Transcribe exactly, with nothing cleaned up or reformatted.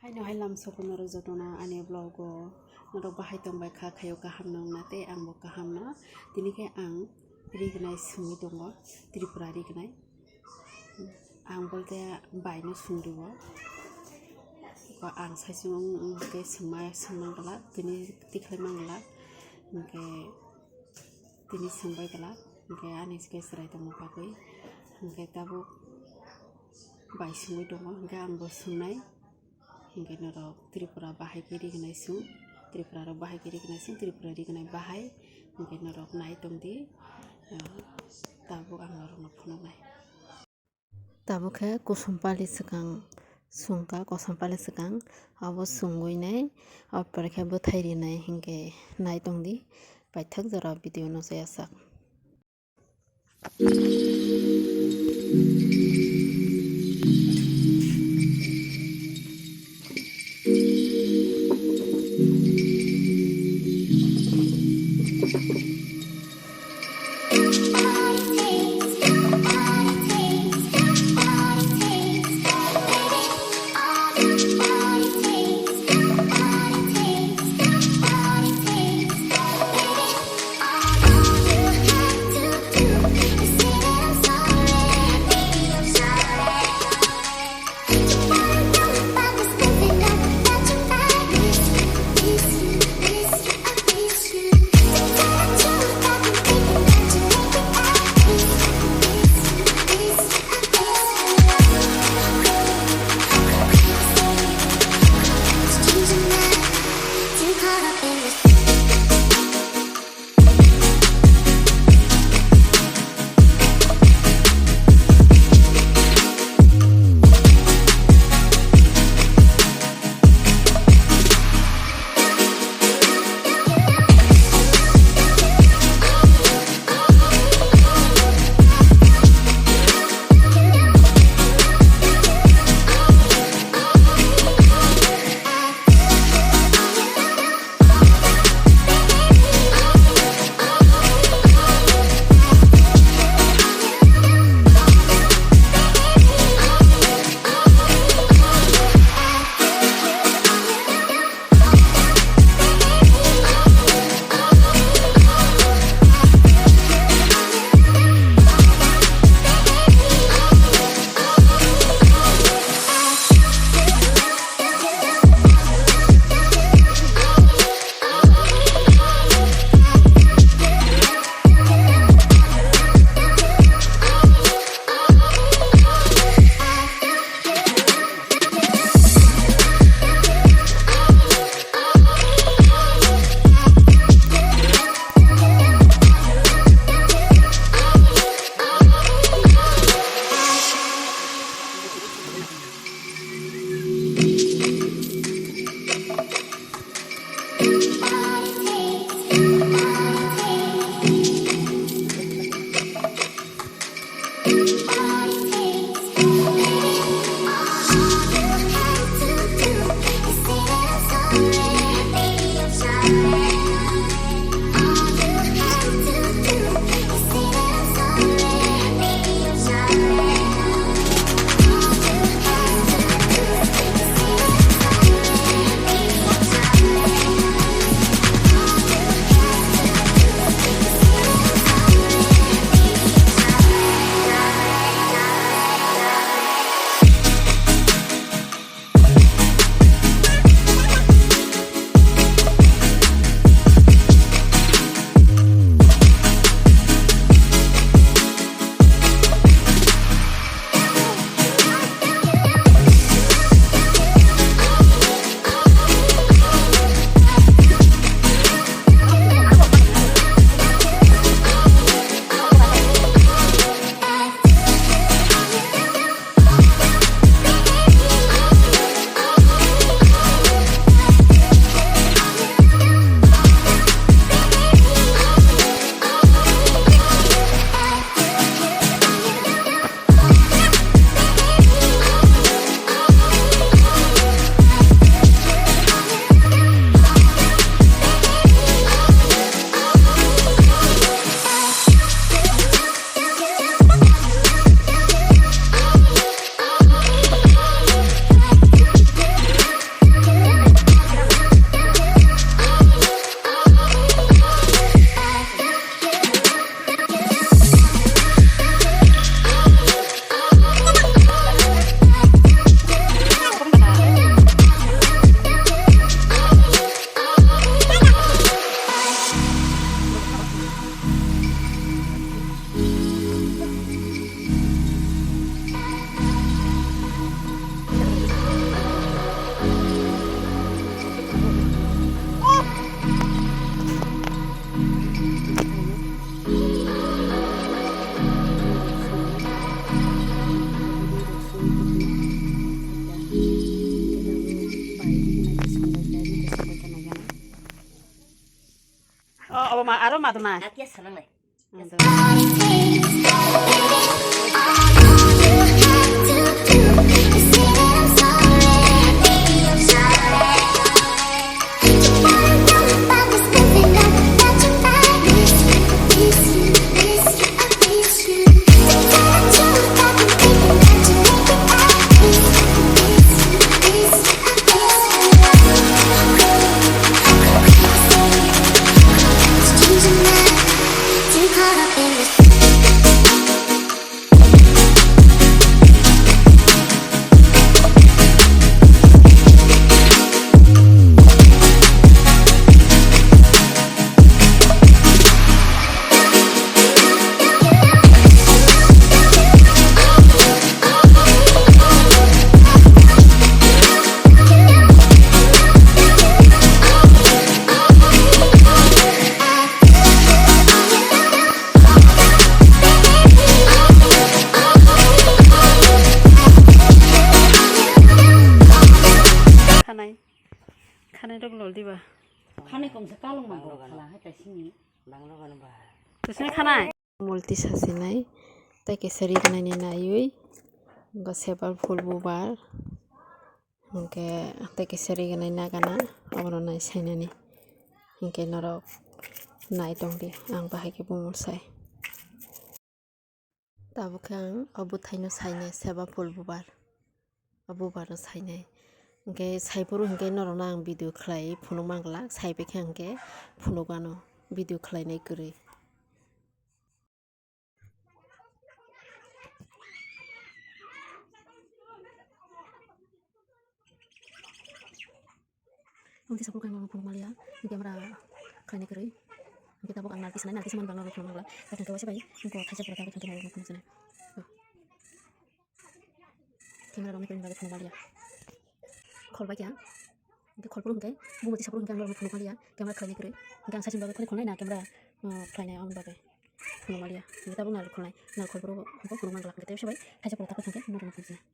Aino hai lamsoko norok jotono ani vlog o norok bahai tongbai kha, khayo kaham no wngna tei ang bo kaham no. Tini khe ang rignai sungwi tongo, Tripura rignai. Ang bolte bai no sungdi o. Ko ang saichung wng khe sungma, sungma glak, tini tikhlai man glak. Hwnkhe tini sungbai glak, hwnkhe ani khe chwrai tongma bagwi. Hwnkhe tabuk bai sungwi tongo, hwnkhe ang bo sungnai. Hwnkhe norok Tripura bahai khe rignai sung, Tripura rok bahai khe rignai sung, Tripura rignai bahai, hwnkhe norok nai tongdi, ah, tabuk ang norokno phunuknai. Tabuk khe kosom pali swkang sungkha, kosom pali swkang abo sungwi nai, o pore khe bwthai rinai hwnkhe nai tongdi, paithak jora video no chaya sak. Ma aro maduna. Akia sanang nai. Khanai. Khanai rok lol diba. Khanai komsa kalong ma bo khala hai ta sini. Banglo gano ba. Tusini khanai. Multi sasinai. Tai kesa ri gwnai ni naiwi. Go sebal phul bubar. Hwnkhe tai kesa ri gwnai nagana. Abono nai sainani. Hwnkhe norok nai tongdi. Ang bahai khe bumul sai. Tabuk khe ang o bwthaino sainai seba phul bubar. O bubarno sainai. Hwnkhe saiphuru hwnkhe norokno ang video khlai phunuk manglak, saibai khe hwnkhe phunuk ano video khlainai kwrwi. Ang tisa phuru khe ang phunuk manliya, camera khlainai kwrwi. Hwnkhe tabuk ang nalkhe sanai, nalkhe samani bagwi ang phunuk manglak. Tei hwnkhe waisa bai hwnkhe thaisa phuru khe ang phunuk sanai. Camera rokni kwrwini bagwi phunuk manliya. Khol bai khe ang. Hwnkhe khol phuru hwnkhe, bumo tisa phuru hwnkhe ang norokno phunuk manliya. Camera khlainai kwrwi. Hwnkhe ang saichung bagwi khwlai kholnai na camera, uh, khlainai aboni bagwi phunuk manliya. Hwnkhe tabuk nal kholnai, nal khol phuru hwnkhe phunuk manglak. Hwnkhe tei waisa bai thaisa phuru takhuk hwnkhe norokno phunuk sanai.